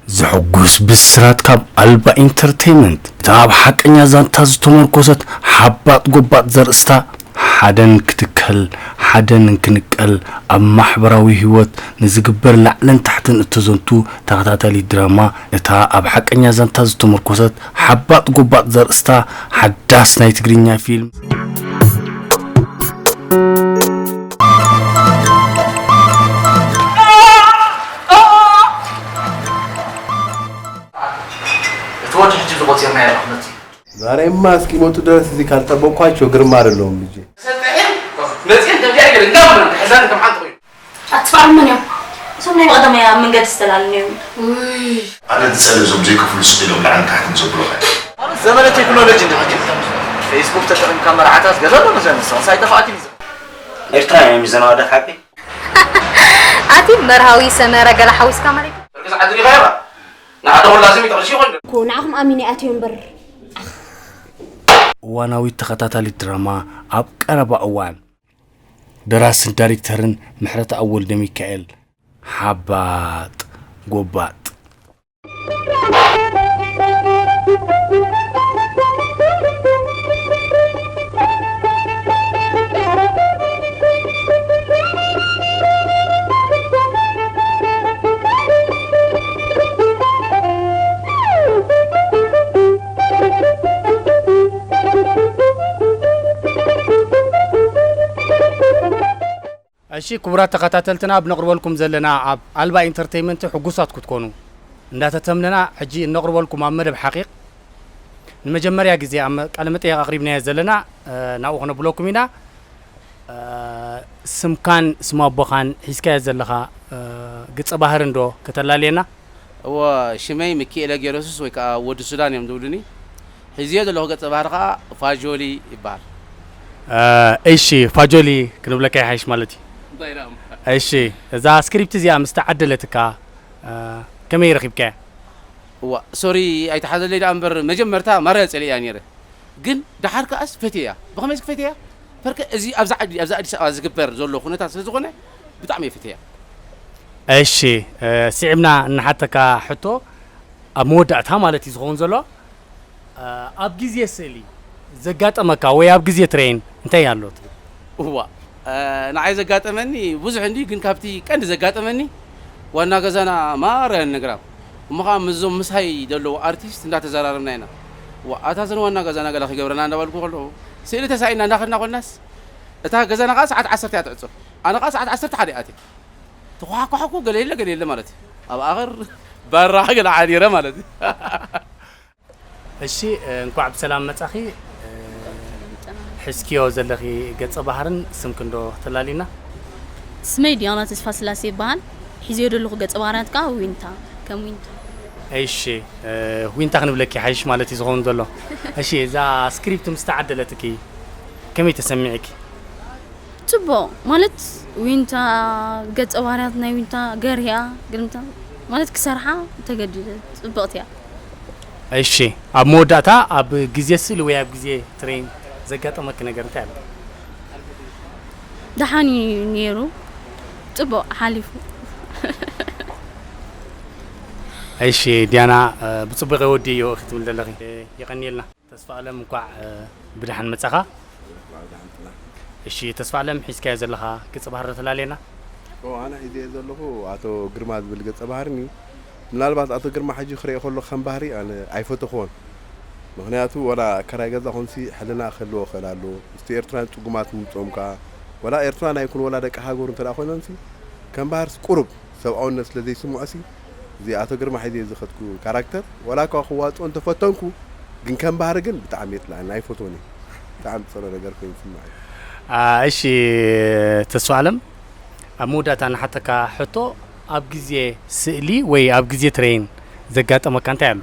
ዘሐጉስ ብስራት ካብ ኣልባ ኢንተርቴይመንት። እታ ኣብ ሓቀኛ ዛንታ ዝተመርኮሰት ሓባጥ ጎባጥ ዘርእስታ፣ ሓደን ክትከል ሓደን እንክንቀል፣ ኣብ ማሕበራዊ ህይወት ንዝግበር ላዕልን ታሕትን እተዘንቱ ተኸታታሊት ድራማ። እታ ኣብ ሓቀኛ ዛንታ ዝተመርኮሰት ሓባጥ ጎባጥ ዘርእስታ ሓዳስ ናይ ትግርኛ ፊልም። እቲ ወዲ ሕጂ ዝቆጺርናዮ ኣለኹ መጺኡ። ዛሬማ እስኪመጡ ድረስ እዚህ ካልጠበቅኳቸው ግርም አይደለሁም ልጄ። ሰጠሕን መጺአን ከምዚኣ ገለ እንዳበሉ ክሕዛኒ ከም ሓንቲ ኮይኑ። ኣትፋር መን እዮም? እዞም ናይ መቐደም ኣብ መንገዲ ዝተላለዩ እዮም። ውይ። ኣነ ዝጸልእ እዞም ዘይከፍሉ ስቕ ኢሎም ላዕልን ታሕትን ዘብሉኻ። ዘመነ ቴክኖሎጂ እንዲ ሕጂ። ፌስቡክ ተጠቒምካ መርዓታት ገለ ኣሎ መሰለኒ፣ ንስኻስ ኣይጠፋእክን እዩ። ኤርትራ እዮም ይዘናዋዳ ሓቂ። ኣቲ መርሃዊ ሰመረ ገለ ሓዊስካ ማለት እዩ። ብርግጽ ዓዲ ሪኻ ኢኻ። ንሓደ ወላዚ ሚእቲ ቅርሺ ይኾን ዶ? እኮ ንዓኹም ኣሚነ ኣትዮ እምበር። እዋናዊት ተኸታታሊት ድራማ ኣብ ቀረባ እዋን። ደራስን ዳይሬክተርን ምሕረተኣብ ወልደሚካኤል። ሓባጥ ጎባጥ። እሺ፣ ክቡራት ተኸታተልትና፣ ኣብ ነቕርበልኩም ዘለና ኣብ ኣልባ ኢንተርቴይመንት ሕጉሳት ክትኮኑ እንዳተተምነና፣ ሕጂ እነቕርበልኩም ኣብ መደብ ሓቂቕ ንመጀመርያ ግዜ ኣብ መ-፣ ቃለ መጠይቕ ኣቕሪብናዮ ዘለና፣ እ፣ ናብኡ ክነብለኩም ኢና። እ፣ ስምካን ስም ኣቦኻን ሒዝካዮ ዘለኻ፣ እ፣ ገጸ ባህሪ እንዶ ከተላልየና? እወ፣ ሽመይ ሚኪኤለ ጌረሱስ ወይ ከዓ ወዲ ሱዳን እዮም ዝብሉኒ። ሒዝዮ ዘለኹ ገጸ ባህሪ ከዓ ፋጆሊ ይበሃል። እ፣ እሺ፣ ፋጆሊ ክንብለካ ይሓይሽ ማለት እዩ። እንታይ ደኣ እሞ? እሺ፣ እዛ ስክሪፕት እዚኣ ምስ ተዓደለትካ፣ እ፣ ከመይ ረኺብካያ? እዋ፣ ሶሪ ኣይተሓዘለይ ደኣ እምበር መጀመርታ ማራ እየ ጸሊእያ ነይረ። ግን ደሓር ከኣስ ፈትየያ። ብኸመይ እስኪ ፈትየያ? በርከ እዚ ኣብዛ ዓዲ፣ ኣብዛ ኣዲስ ኣበባ ዝግበር ዘሎ ኩነታት ስለ ዝኾነ ብጣዕሚ እየ ፈትየያ። እሺ፣ እ፣ ስዒብና እንሓተካ ሕቶ ኣብ መወዳእታ ማለት እዩ ዝኸውን ዘሎ። እ፣ ኣብ ግዜ ስእሊ ዘጋጠመካ ወይ ኣብ ግዜ ትሬን እንታይ ኣሎ ትብል? እዋ፣ እ፣ ንዓይ ዘጋጠመኒ ብዙሕ እንዲ፣ ግን ካብቲ ቀንዲ ዘጋጠመኒ ዋና ገዛና ማርያ ነግራም። እሞ ኸዓ ምስዞም ምሳይ ዘለዉ ኣርቲስት እንዳተዘራረብና ኢና። እዋ፣ ኣታ እዘን ዋና ገዛና ገለ ክገብረና እንዳበልኩ ከለኹ፣ ስእሊ ተሳኢና እንዳኸድና ኮልናስ፣ እታ ገዛና ኸዓ ሰዓት ዓሰርተ እያ ትዕጾ። ኣነ ኸዓ ሰዓት ዓሰርተ ሓደ እየ ኣትየ። ተኳሓኳሕኩ፣ ገለ የለ፣ ገለ የለ ማለት እዩ። ኣብ ኣኸር በራ ገለ ዓኒረ ማለት እዩ። እሺ፣ እ፣ እንኳዕ ብሰላም መጻኺ። እ፣ ሕዝክዮ ዘለኺ ገጸ ባህርን ስምክን ዶ ክተላልይና? ስመይ ዲያና ተስፋስላሴ ይበሃል። ሒዘዮ ዘለኹ ገጸ ባህርያት ከኣ ዊንታ፣ ከም ዊንታ። እሺ፣ እ፣ ዊንታ ክንብለኪ ሓይሽ ማለት እዩ ዝኸውን ዘሎ። እሺ፣ እዛ ስክሪፕት ምስ ተዓደለትኪ ከመይ ተሰሚዕኪ? ጽቡቕ፣ ማለት ዊንታ፣ ገጸ ባህርያት ናይ ዊንታ ገርህያ፣ ግርምታ፣ ማለት ክሰርሓ ተገዲደ። ጽብቕቲ እያ። እሺ፣ ኣብ መወዳእታ ኣብ ግዜ ስእሊ ወይ ኣብ ግዜ ትሬን ዘጋጠመኪ ነገር እንታይ ኣሎ? ደሓን እዩ ነይሩ። ጽቡቕ ሓሊፉ። እሺ፣ ዲያና፣ እ፣ ብጽቡቕ ወዲእዮ ክትብል ዘለኺ። የቐንየልና። ተስፋ ኣለም፣ እንኳዕ፣ እ፣ ብደሓን መጻኻ። እንኳዕ ብደሓን ጽናሕ። እሺ፣ ተስፋ ኣለም፣ ሒዝካዮ ዘለኻ ገጸ ባህሪ ተላልየና። ኦ፣ ኣነ ሒዘዮ ዘለኹ ኣቶ ግርማ ዝብል ገጸ ባህርኒ። ምናልባት ኣቶ ግርማ ሕጂ ክርእዮ ከሎ ከም ባህሪ ኣነ ኣይፈተኽዎን። ምኽንያቱ ወላ ከራይ ገዛ ኾንሲ ሕልና ክህልዎ ይኽእል ኣሎ። ምስቲ ኤርትራን ጽጉማት ምምጽኦም ከኣ፣ ወላ ኤርትራን ኣይኩን ወላ ደቂ ሃገሩ እንተ ደኣ ኮይኖምሲ፣ ከም ባህርስ ቁሩብ ሰብኣውነት ስለ ዘይስምዖሲ፣ እዚ ኣቶ ግርማ ሒዘዮ ዝኸድኩ ካራክተር፣ ወላ እኳ ክዋጽኦ እንተፈተንኩ፣ ግን ከም ባህሪ ግን ብጣዕሚ የጥላዕን ኣይፈትዎን እዩ። ብጣዕሚ ዝጸልኦ ነገር ኮይኑ ይስምዓኒ። እሺ ተስፋ ኣለም፣ ኣብ መወዳእታ ንሓተካ ሕቶ፣ ኣብ ግዜ ስእሊ ወይ ኣብ ግዜ ትሬን ዘጋጠመካ እንታይ ኣሎ?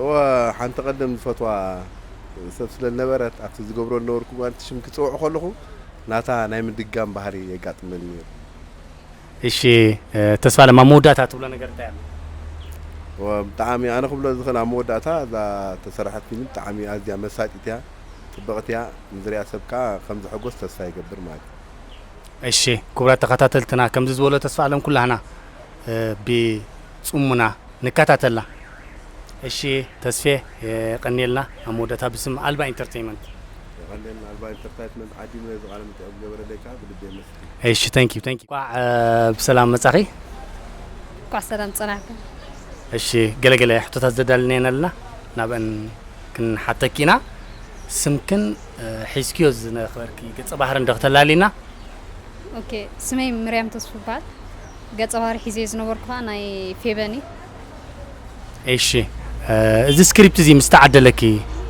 እወ፣ ሓንቲ ቀደም ዝፈትዋ ሰብ ስለ ዝነበረት ኣብቲ ዝገብሮ ዝነበርኩ እዋን እቲ ሽም ክጽውዖ ከለኹ ናታ ናይ ምድጋም ባህሪ የጋጥመኒ ነይሩ። እሺ ተስፋ ኣለም፣ ኣብ መወዳእታ ትብሎ ነገር እንታይ ኣሎ? ብጣዕሚ ኣነ ክብሎ ዝኽእል ኣብ መወዳእታ እዛ ተሰርሐት ፊልም ብጣዕሚ ኣዝያ መሳጢት እያ፣ ጽብቕቲ እያ፣ ንዝሪኣ ሰብ ከዓ ከም ዝሕጎስ ተስፋ ይገብር ማለት እዩ። እሺ ክቡራት ተኸታተልትና፣ ከምዚ ዝበሎ ተስፋ ኣለም ኩላህና ብጽሙና ንከታተላ። እሺ ተስፌ፣ የቐንየልና። ኣብ መወዳእታ ብስም ኣልባ ኢንተርቴይመንት። የቐንየልና ኣልባ ኢንተርቴይመንት ዓዲሙ ነዚ ቃለ መጠይቕ ዝገበረለይ ከዓ ብልቢ የመስግን። እሺ፣ thank you፣ thank you። እንኳዕ ብሰላም መጻኺ። እንኳዕ ሰላም ጸናሕኩም። እሺ፣ ገለገለ ሕቶታት ዘዳልናየን ኣለና፣ ናብአን ክንሓተኪ ኢና። ስምክን ሒዝክዮ ዝነበርኪ ገጸ ባህሪ እንዶ ክተላልይና? ኦኬ፣ ስመይ ምርያም ተስፉ ይበሃል። ገጸ ባህሪ ሒዘዮ ዝነበርኩ ኸዓ ናይ ፌበን እዩ። እሺ፣ እዚ ስክሪፕት እዚ ምስ ተዓደለኪ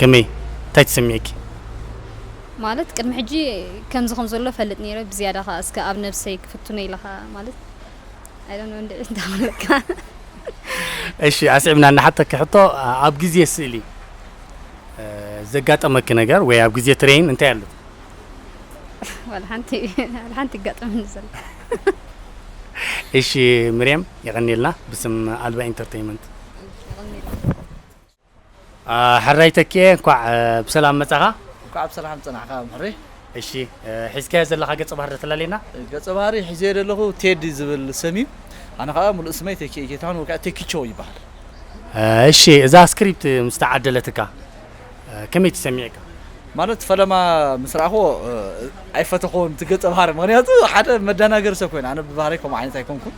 ከመይ፣ እንታይ ተሰሚዕኪ? ማለት ቅድሚ ሕጂ ከምዚ ከም ዘሎ ፈልጥ ነይረ፣ ብዝያዳ ኸዓ እስከ ኣብ ነብሰይ ክፍትኖ ኢለ ኸዓ ማለት I don't know እንድዒ እንታይ ክብለካ። እሺ፣ ኣስዒብና እናሓተኪ ሕቶ፣ ኣብ ግዜ ስእሊ ዘጋጠመኪ ነገር ወይ ኣብ ግዜ ትሬን እንታይ ኣሎ? ዋላ ሓንቲ ዋላ ሓንቲ ይጋጠመኒ ዘሎ። እሺ ምርያም፣ የቐንየልና ብስም ኣልባ ኢንተርቴይመንት። ሕራይ ተኪኤ፣ እንኳዕ ብሰላም መጻኻ። እንኳዕ ብሰላም ጸናሕካ ምሕሪ። እሺ፣ ሒዝካዮ ዘለኻ ገጸ ባህሪ ተላልየና? ገጸ ባህሪ ሒዘዮ ዘለኹ ቴዲ ዝብል ስም እዩ። ኣነ ኸዓ ሙሉእ ስመይ ተኪኤ ጌታሁን ወይ ከዓ ቴኪቾ ይበሃል። እሺ፣ እዛ ስክሪፕት ምስ ተዓደለትካ ከመይ ተሰሚዕካ? ማለት ፈለማ ምስ ረኣኽዎ ኣይፈተኽዎን እቲ ገጸ ባህሪ፣ ምኽንያቱ ሓደ መደናገሪ ሰብ ኮይኑ፣ ኣነ ብባህረይ ከምኡ ዓይነት ኣይኮንኩን።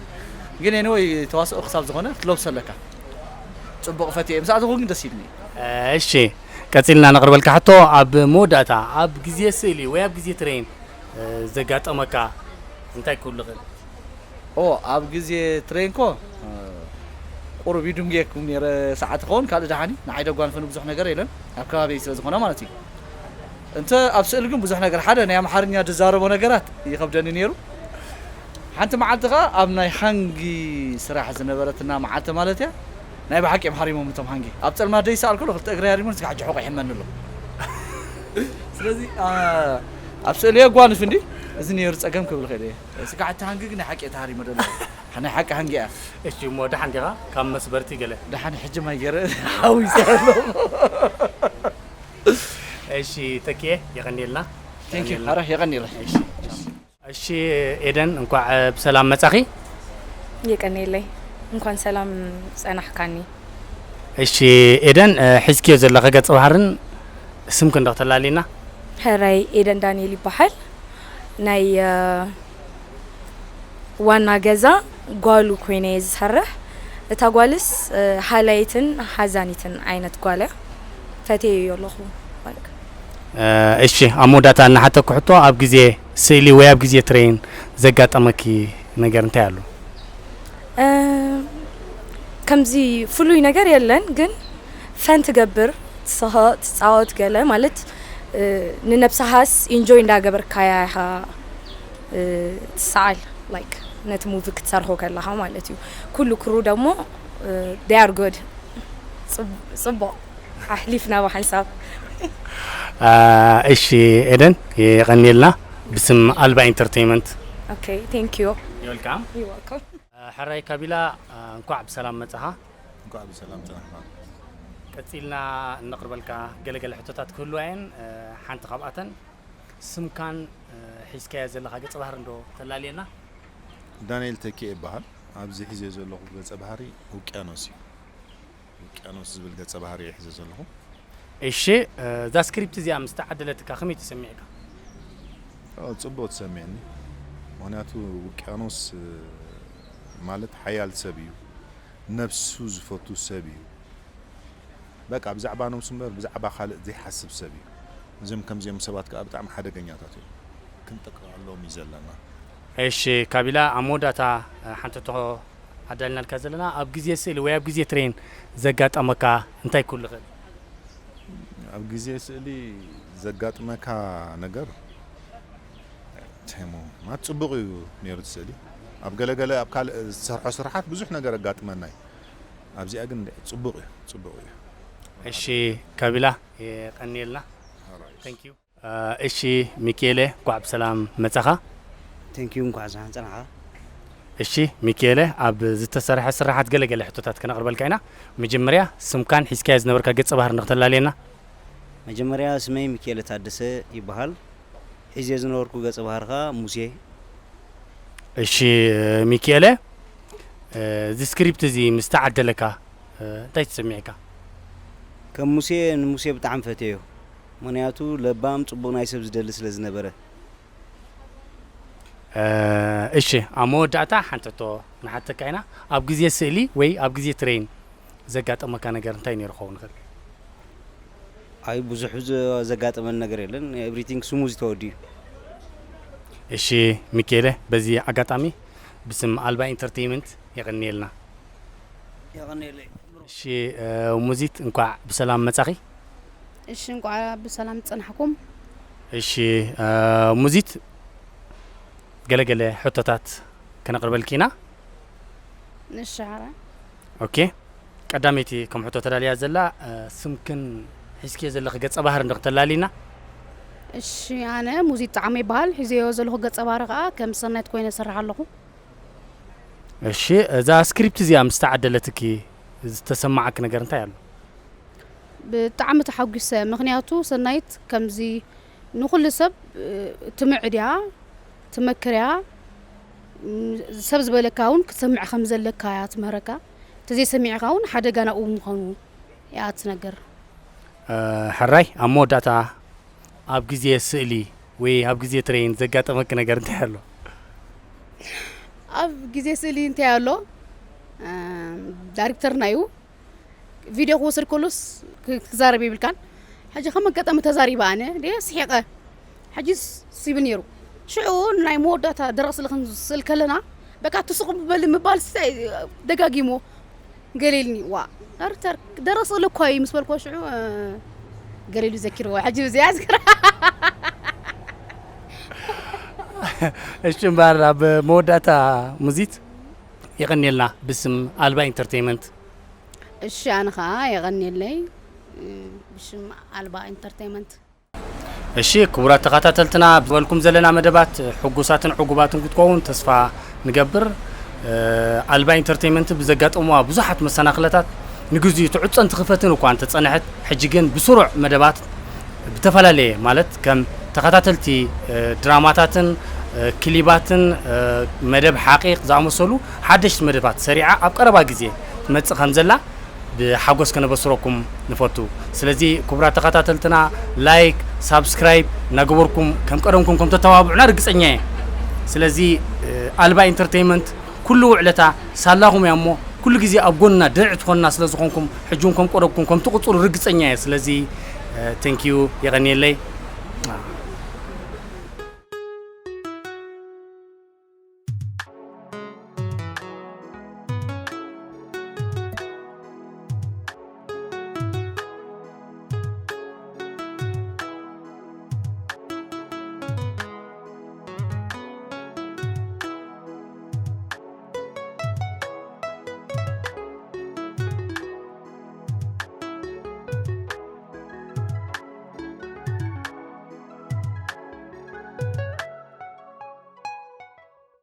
ግን anyway ተዋስኦ ክሳብ ዝኾነ ክትለብሶ ኣለካ። ጽቡቕ ፈትየ ምስ ኣተኹ ግን ደስ ኢልኒ። እሺ፣ ቀጺልና ነቕርበልካ ሕቶ፣ ኣብ መወዳእታ ኣብ ግዜ ስእሊ ወይ ኣብ ግዜ ትሬን ዘጋጠመካ እንታይ ክህሉ ይኽእል? ኦ ኣብ ግዜ ትሬን ኮ ቁሩብ ይድንጉየኩም ነይረ፣ ሰዓት ይኸውን ካልእ ደሓኒ ንዓይ ደጓንፈኒ ብዙሕ ነገር የለን ኣብ ከባቢይ ስለ ዝኾነ ማለት እዩ። እንተ ኣብ ስእሊ ግን ብዙሕ ነገር ሓደ ናይ ኣምሓርኛ ዝዛረቦ ነገራት ይኸብደኒ ነይሩ። ሓንቲ መዓልቲ ኸዓ ኣብ ናይ ሃንጊ ስራሕ ዝነበረትና መዓልቲ ማለት እያ፣ ናይ ብሓቂ እዮም ሃሪሞም እቶም ሃንጊ። ኣብ ጸልማት ደይሰኣልኩ ኣለኹ ክልተ እግረይ ሃሪሙኒ እስካዕ ሕጂ ሕቑ ይሕመኒ ኣሎ። ስለዚ ኣብ ስእሊ የጓንፍ እንዲ እዚ ነይሩ ጸገም ክብል ኽእል እየ። ስጋዕ እቲ ሃንጊ ግን ናይ ሓቂ እየ ተሃሪመ ዘሎ። ናይ ሓቂ ሃንጊ እያ። እሺ እሞ ደሓን ዲኻ? ካብ መስበርቲ ገለ። ደሓን ሕጂ ማይ ገይረ ሓዊሰ ኣለኹ። እሺ ተኪኤ የቐንየልና። Thank you። ኧረ የቐንየለይ። እሺ። እሺ ኤደን እንኳዕ ብሰላም መጻኺ። የቀንየለይ። እንኳን ሰላም ጸናሕካኒ። እሺ ኤደን፣ ሒዝክዮ ዘለኺ ገጸ ባህርን ስምክን ዶ ክተላልይና? ሕራይ ኤደን ዳንኤል ይበሃል። ናይ ዋና ገዛ ጓሉ ኮይነ እየ ዝሰርሕ። እታ ጓልስ ሃላይትን ሓዛኒትን ዓይነት ጓል እያ። ፈትየዮ ኣለኹ። እሺ ኣብ መወዳእታ እናሓተኩ ሕቶ፣ ኣብ ግዜ ስእሊ ወይ ኣብ ግዜ ትሬን ዘጋጠመኪ ነገር እንታይ ኣሎ? ከምዚ ፍሉይ ነገር የለን፣ ግን ፈን ትገብር፣ ትስሕቕ፣ ትፃወት፣ ገለ ማለት ንነብስኻስ ኢንጆይ እንዳገበርካያ ኢኻ ትሰዓል፣ ላይክ ነቲ ሙቪ ክትሰርሖ ከለኻ ማለት እዩ። ኩሉ ክሩ ደግሞ they are good፣ ፅቡቕ ኣሕሊፍና ብሓንሳብ። እሺ ኤደን የቐንየልና ብስም ኣልባ ኢንተርቴይመንት። Okay, thank you። You're welcome። You're welcome። ሕራይ ካቢላ፣ እንኳዕ ብሰላም መጻኻ። እንኳዕ ብሰላም ጸናሕና። ቀጺልና እነቕርበልካ ገለገለ ሕቶታት ክህልዋ እየን። ሓንቲ ካብኣተን ስምካን ሒዝካዮ ዘለኻ ገጸ ባህሪ እንዶ ተላልየና። ዳንኤል ተኪኤ ይበሃል። ኣብዚ ሒዘ ዘለኹ ገጸ ባህሪ ውቅያኖስ እዩ። ውቅያኖስ ዝብል ገጸ ባህሪ እየ ሒዘ ዘለኹ። እሺ፣ እዛ ስክሪፕት እዚኣ ምስ ተዓደለትካ ከመይ ተሰሚዕካ? ጽቡቕ ተሰሚዕኒ። ምኽንያቱ ውቅያኖስ ማለት ሓያል ሰብ እዩ። ነብሱ ዝፈቱ ሰብ እዩ። በቃ ብዛዕባ ነብሱ እምበር ብዛዕባ ካልእ ዘይሓስብ ሰብ እዩ። እዚኦም ከምዚኦም ሰባት ከዓ ብጣዕሚ ሓደገኛታት እዮም። ክንጥንቀቐሎም እዩ ዘለና። እሺ ካቢላ፣ ኣብ መወዳእታ ሓንቲ ሕቶ ኣዳሊናልካ ዘለና፣ ኣብ ግዜ ስእሊ ወይ ኣብ ግዜ ትሬን ዘጋጠመካ እንታይ ክህሉ ይኽእል? ኣብ ግዜ ስእሊ ዘጋጥመካ ነገር፣ ቴሞ፣ ማለት ጽቡቕ እዩ ነይሩ እቲ ስእሊ። ኣብ ገለገለ፣ ኣብ ካልእ ዝሰርሖ ስራሓት ብዙሕ ነገር ኣጋጥመና እዩ። ኣብዚኣ ግን ጽቡቕ እዩ፣ ጽቡቕ እዩ። እሺ፣ ካቢላ፣ የቐንየልና። Thank you። እሺ፣ ሚኪኤለ፣ እንኳዕ ብሰላም መጻኻ። Thank you፣ እንኳዕ ዝሓን ጸናኻ። እሺ፣ ሚኪኤለ፣ ኣብ ዝተሰርሐ ስራሓት ገለገለ ሕቶታት ከነቕርበልካ ኢና። መጀመርያ፣ ስምካን ሒዝካዮ ዝነበርካ ገጸ ባህሪ ንክተላልየና። መጀመርያ፣ ስመይ ሚኪኤለ ታደሰ ይበሃል። ሒዝዮ ዝነበርኩ ገጸ ባህሪ ኸኣ ሙሴ። እሺ፣ ሚኪኤለ፣ እዚ ስክሪፕት እዚ ምስ ተዓደለካ፣ እንታይ ተሰሚዕካ? ከም ሙሴ፣ ንሙሴ ብጣዕሚ ፈትየዮ። ምኽንያቱ ለባም፣ ጽቡቕ ናይ ሰብ ዝደሊ ስለ ዝነበረ። እሺ፣ ኣብ መወዳእታ ሓንቲ ሕቶ ንሓተካ ኢና። ኣብ ግዜ ስእሊ ወይ ኣብ ግዜ ትሬን ዘጋጠመካ ነገር እንታይ ነይሩ ክኸውን ይኽእል? ኣይ፣ ብዙሕ ዘ-፣ ዘጋጠመን ነገር የለን። Everything smooth ተወዲኡ። እሺ፣ ሚኪኤለ፣ በዚ ኣጋጣሚ ብስም ኣልባ ኢንተርቴይመንት የቐንየልና። የቐንየለይ። እሺ፣ ሙዚት፣ እንኳዕ ብሰላም መጻኺ። እሺ፣ እንኳዕ ብሰላም ጸናሕኩም። እሺ፣ ሙዚት፣ ገለገለ ሕቶታት ከነቕርበልኪ ኢና። እሺ፣ ሓራ። ኦኬ፣ ቀዳመይቲ ከም ሕቶ ተዳልያ ዘላ፣ ስምክን ሒዝክዮ ዘለኺ ገጸ ባህሪ እንዶ ክተላልይና። እሺ፣ ኣነ ሙዚት ጣዕመ ይበሃል። ሒዘዮ ዘለኹ ገጸ ባህሪ ከኣ ከም ሰናይት ኮይነ እሰርሕ ኣለኹ። እሺ፣ እዛ ስክሪፕት እዚኣ ምስ ተዓደለትኪ ዝተሰማዓኪ ነገር እንታይ ኣሎ? ብጣዕሚ ተሓጒሰ። ምኽንያቱ ሰናይት ከምዚ ንኹሉ ሰብ፣ እ፣ ትምዕድ እያ፣ ትመክር እያ። ም፣ ሰብ ዝበለካ እውን ክትሰምዕ ከም ዘለካ እያ ትምህረካ። እንተዘይሰሚዕካ እውን ሓደጋ ናብኡ ምዃኑ እያ ትነግር። እ፣ ሕራይ፣ ኣብ መወዳእታ ኣብ ግዜ ስእሊ ወይ ኣብ ግዜ ትሬን ዘጋጠመኪ ነገር እንታይ ኣሎ? ኣብ ግዜ ስእሊ እንታይ ኣሎ? እ፣ ዳይሬክተርና እዩ። ቪድዮ ክወስድ ከሎስ ክ-፣ ክዛረብ ይብልካን። ሕጂ ከም ኣጋጣሚ ተዛሪበ ኣነ፣ ደየ ስሒቐ። ሕጂ ስ-፣ ይብል ነይሩ። ሽዑ ናይ መወዳእታ ደረቕ ስእሊ ክንስእል ከለና፣ በቃ ትስቕ በሊ ምባል ስ-፣ ደጋጊሞ ገለ ኢልኒ። ዋ፣ ዳይሬክተር፣ ደረቕ ስእሊ እኳ እዩ ምስ በልክዎ ሽዑ፣ እ፣ ገለ ኢሉ ዘኪርዎ። ሕጂ ብዘይ ኣዝክራ። እሺ፣ እምበኣር ኣብ መወዳእታ ሙዚት የቐንየልና ብስም ኣልባ ኢንተርቴይመንት። እሺ፣ ኣነ ኸዓ የቐንየለይ፣ እ፣ ብሽም ኣልባ ኢንተርቴይመንት። እሺ፣ ክቡራት ተኸታተልትና፣ ዝበልኩም ዘለና መደባት ሕጉሳትን ዕጉባትን ክትከውን ተስፋ ንገብር። እ፣ ኣልባ ኢንተርቴይመንት ብዘጋጠሙዋ ብዙሓት መሰናኽለታት ንግዚኡ ትዕጾን ትኽፈትን እኳ እንተጸንሐት፣ ሕጂ ግን ብስሩዕ መደባት ብተፈላለየ፣ ማለት ከም ተኸታተልቲ፣ እ፣ ድራማታትን፣ እ፣ ክሊባትን፣ እ፣ መደብ ሓቒቕ ዝኣመሰሉ ሓደሽቲ መደባት ሰሪዓ ኣብ ቀረባ ግዜ ትመጽእ ከም ዘላ ብሓጎስ ከነበስረኩም ንፈቱ። ስለዚ ክቡራት ተኸታተልትና፣ ላይክ፣ ሳብስክራይብ እናገበርኩም ከም ቀደምኩም ከም ተተባብዑና ርግጸኛ እየ። ስለዚ፣ እ፣ ኣልባ ኢንተርቴይመንት ኩሉ ውዕለታ ሳላኹም እያ እሞ፣ ኩሉ ግዜ ኣብ ጎንና ድርዒ ትኾንና ስለ ዝኾንኩም፣ ሕጂ እውን ከም ቀደምኩም ከም ትቕጽሉ ርግጸኛ እየ። ስለዚ፣ እ፣ ቴንኪዩ፣ የቐንየለይ።